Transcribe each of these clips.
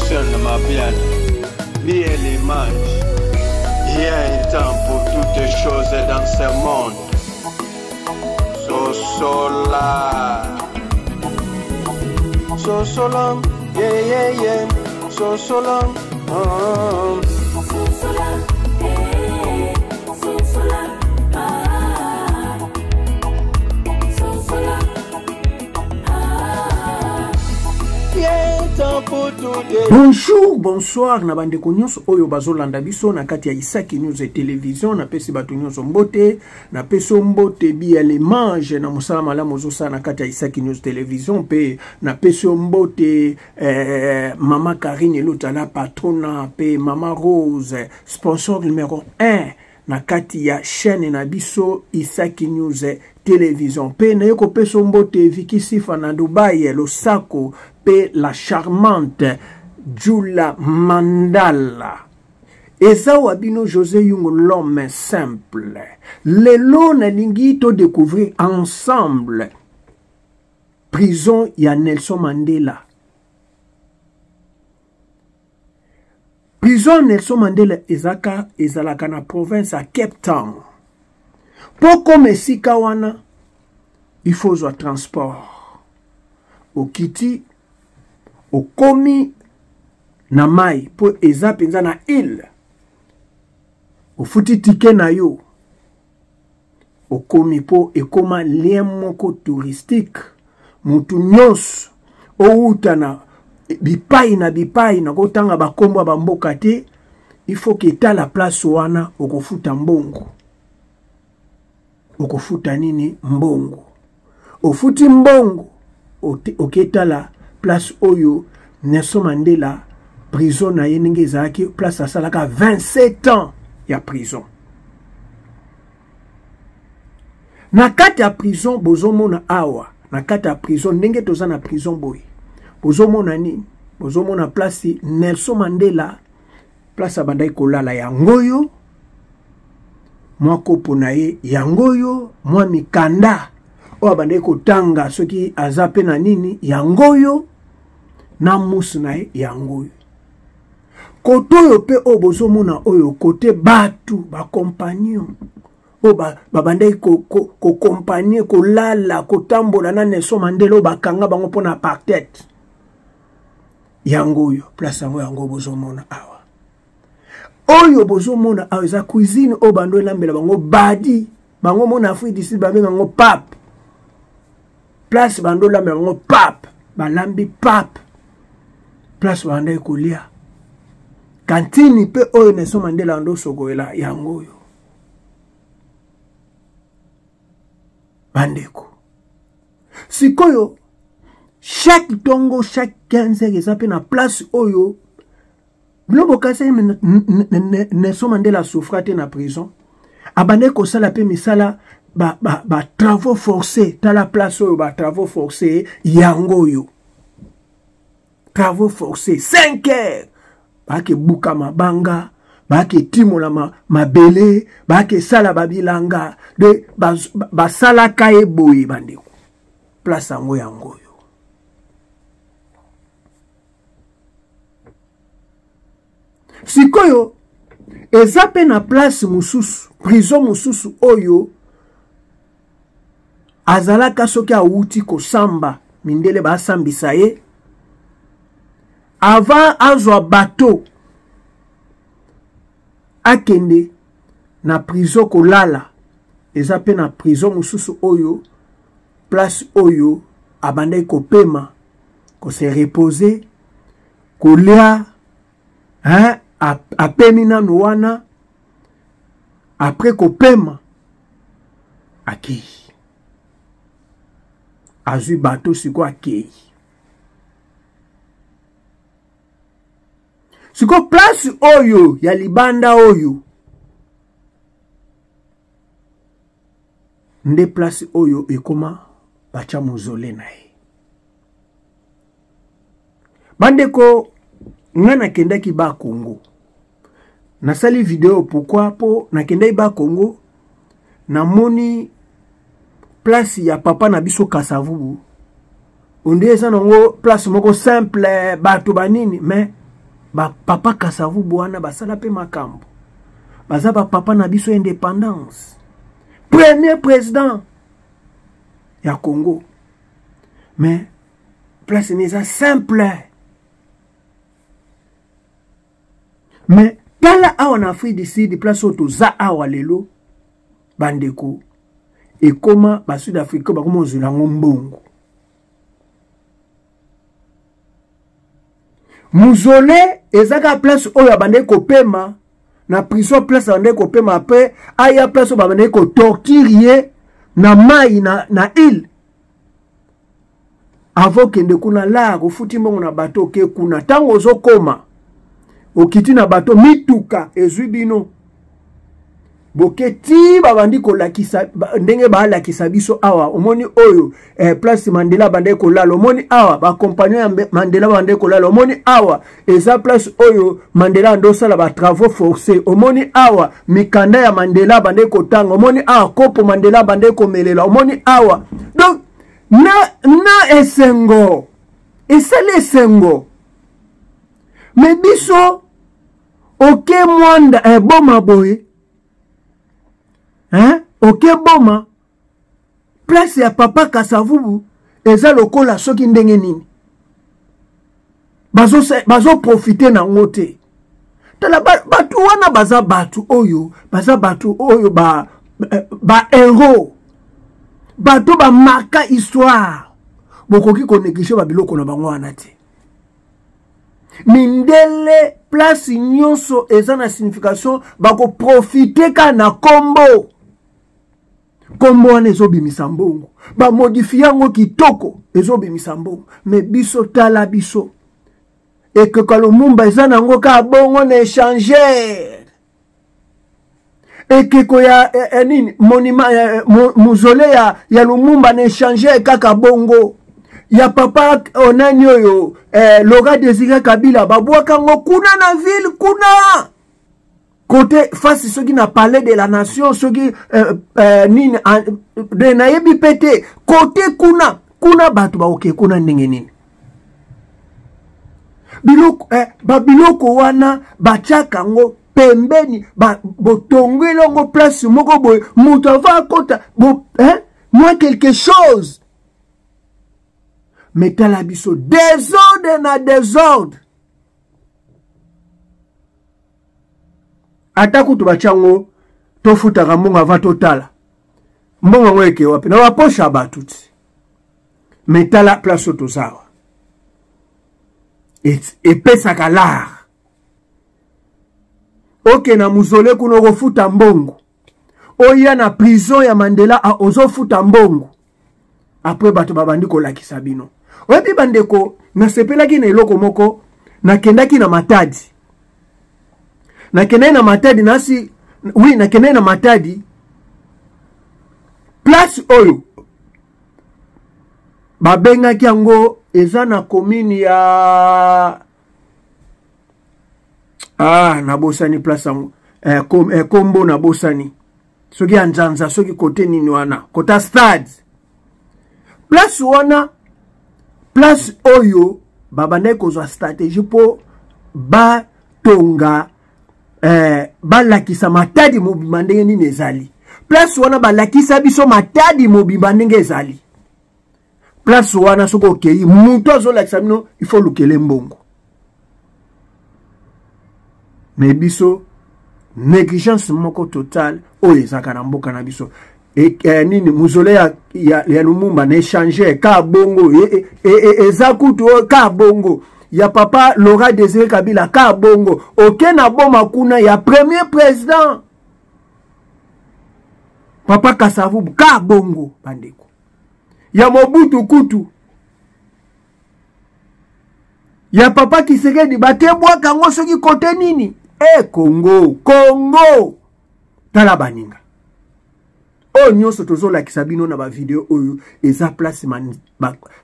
Jackson Mabiala, Miel Image. Il y a un temps pour toutes choses dans ce monde. Sosola. Sosola, yeah, yeah, yeah. Sosola, oh. Sosola, eh, sosola, ah. Sosola, ah. Il y a un temps pour toutes Bonjour, bonsoir na bandeko nyonso oyo bazolanda biso na kati ya Isaki News et Television. Napesi bato nyonso mbote, napesi yo mbote biya lemange na mosala malamu ozosala na kati ya Isaki News Television, mpe napesi yo mbote mama Karine Elotala patrona, mpe mama Rose sponsor numero 1 na kati ya chaîne na biso Isaki News Television. Mpe naye kopesa mbote Vicky Sifa na Dubai, losako mpe la charmante Jula Mandala. Eza wa bino José Yungu, l'homme simple. Lelo nalingi to découvrir ensemble prison ya Nelson Mandela. Prison Nelson Mandela ezalaka na province ya Cape Town. Po koma esika wana, il faut ozwa transport. Okiti, okomi na mai, po eza mpenza na île. Ofuti ticket na yo. Okomi po ekoma lien moko touristique. Mutu nyonso outa na bipai na bipai, na kotanga bakombo ya bamboka te, il faut que etala place wana okofuta mbongo. Okofuta nini? Mbongo. Ofuti mbongo, oketala place oyo Nelson Mandela prison na ye ndenge ezalaki, place asalaka 27 ans ya prison. Na kati ya prison bozomona awa, na kati ya prison ndenge toza na prison boye, bozomona nini? Bozomona place Nelson Mandela, place abandaki kolala yango oyo, mwa kopo na ye yango oyo, mwa mikanda oyo abandaki kotanga soki aza pe na nini yango oyo, na musu na ye yango oyo. Kote oyo pe oyo bozomona oyo, kote batu ba compagnon oyo babandaki kokompanye, kolala, kotambola na Nelson Mandela oyo bakanga bango mpona apartheid. Yango oyo, place yango yango bozomona awa. Oyo bozomona awa eza cuisine oyo bando elambela bango badi. Bango mona Afrique du Sud babenga yango pape. Place bando elambela bango pape, balambi pape. Place bando ekolia. Kantine pe oyo Nelson Mandela ando sokoela yango oyo. Bandeko. Sikoyo chaque tongo, chaque 15 heures eza pe na place oyo bino bokasi Nelson Mandela souffra te na prison. Abandaki kosala pe misala ba travaux forcés. Tala place oyo ba travaux forcés yango oyo. Travaux forcés 5 heures. Bake buka mabanga, bake timola mabele, bake sala babilanga, de basalaka ye boye bandeko. Place yango yango oyo. Sikoyo eza pe na place mosusu, prison mosusu oyo azalaka soki awuti kosamba, mindele basambisa ye avant azwa bateau akende na prison kolala. Eza pe na prison mosusu oyo place oyo abandaki kopema, ko se reposer, kolia, hein, apemi nanu wana, après kopema akei, azwi bateau sikoyo akei. Sikoyo place oyo ya libanda oyo nde place oyo ekoma batia mozole na ye. Bandeko, nga nakendaki ba Congo. Nasali video pourquoi? Po nakendaki ba Congo, namoni place ya papa na biso Kasavubu. Onde eza nango place moko simple, bato banini, mais Bapapa Kasavubu wana basala mpe makambo, baza bapapa na biso indépendance, premier président ya Congo. Mais place ne eza simple. Mais tala awa na Afrique du Sud, place oyo toza awa lelo, bandeko, ekoma ba Sud Africain bakoma ozwela yango mbongo. Muzole eza kaka place oyo abandaki kopema na prison, place abandaki kopema apres aya place oyo babandaki kotortire ye na mai na ile. Avant okende kuna lar ofuti mbongo na bato, oke kuna, ntango ozokoma okiti na bato, mituka ezwi bino, boke ti babandi kolakisa ndenge baalakisa biso awa. Omoni oyo place Mandela abandaki kolala, omoni awa bakompagnon ya Mandela babandaki kolala, omoni awa eza place oyo Mandela ando osala batravaux forcé, omoni awa mikanda ya Mandela abandaki kotanga, omoni awa kopo Mandela abandaki komelela, omoni awa. Donc na esengo, esali esengo. Me biso oke mwanda boma boye, hein? Oke boma place ya papa Kasavubu eza lokola soki ndenge nini bazoprofite bazo nango te. Tala bato wana baza bato oyo baza bato oyo ba ba héros, bato bamarka histoire. Bokoki konéglige babiloko na bango wana te. Mindele place nyonso eza na signification, bakoprofite kaka na kombo. Kombo wana ezobimisa mbongo, bamodifie yango kitoko, ezobimisa mbongo. Me biso, tala biso, ekeko Lumumba eza nango kaka bongo na échangeur. Ekeko ya nini, monima ya, mausolée ya Lumumba na échangeur kaka bongo. Ya papa onani oyo Laurent Désiré Kabila, babwaka yango kuna na ville kuna côté face soki na palais de la nation, soki nini de nayebi pe te, côté kuna kuna bato baoke kuna ndenge nini. Biloko babiloko wana batiaka yango pembeni, botongeli yango place moko boye, moto ava akota bo, mwa quelque chose. Mais tala biso désordre na désordre. Ata kutu batia yango, tofutaka mbongo ava totala mbongo yango eke wapi na baposhe ya bato ti. Mais tala place oyo toza awa, epesaka lar. Oke na muzole kuna okofuta mbongo, oya na prison ya Mandela ozofuta mbongo. Apres bato babandi kolakisa bino. Oyebi bandeko, nasepelaki na eloko moko. Nakendaki na Matadi, nakendaki na Matadi nasi, oui, nakendaki na Matadi, place oyo babengaki yango eza na commune ya nabosani place yango, kombo nabosani, soki ya Nzanza, soki kote nini wana, kota stade. Place wana, place oyo babandaki kozwa stratégie mpo batonga, balakisa Matadi mobimba ndenge nini ezali. Place wana balakisa biso Matadi mobimba ndenge ezali. Place wana soki okei, moto azolakisa bino, il faut lukele mbongo. Mais biso négligence moko totale oyo ezalaka na mboka na biso. Nini, mausolée ya Lumumba na échange ka bongo, eza kutu ka bongo. Ya papa Laurent Désiré Kabila ka bongo. Oke na boma kuna ya premier président papa Kasavubu ka bongo. Bandeko, ya Mobutu kutu, ya papa Tshisekedi batebwaka yango soki kote nini. Congo, Congo, tala baninga oyo nyonso tozolakisa bino na bavideo oyo eza place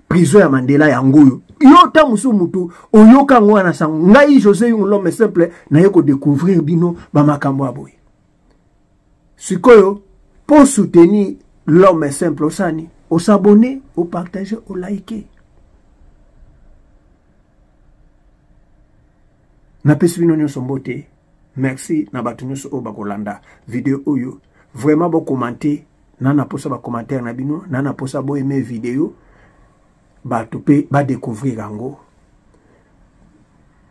prison ya Mandela yango oyo. Yo ta mosusu motu oyoka yango wana sango. Ngai José Yung, l'homme simple, naye kodécouvrir bino bamakambo ya boye. Sikoyo mpo soutenir l'homme simple, osani osabone, opartage, olike. Napesi bino nyonso mbote. Merci na bato nyonso oyo bakolanda video oyo. Vraiment bokomante, na naposa bacommentaire na bino, na naposa boaime video, bato mpe badécouvrir yango.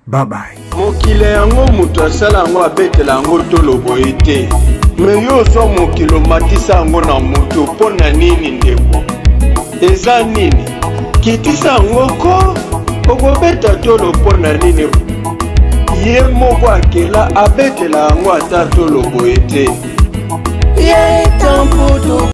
Bye bye. Mokili yango moto asala yango abetela yango tolo boye te, me yo ozwa mokili omatisa yango na moto mpo na nini ndeko? Eza nini? Kitisa yango ko, okobeta tolo mpo na nini? Ye moko akela abetela yango ata tolo boye te.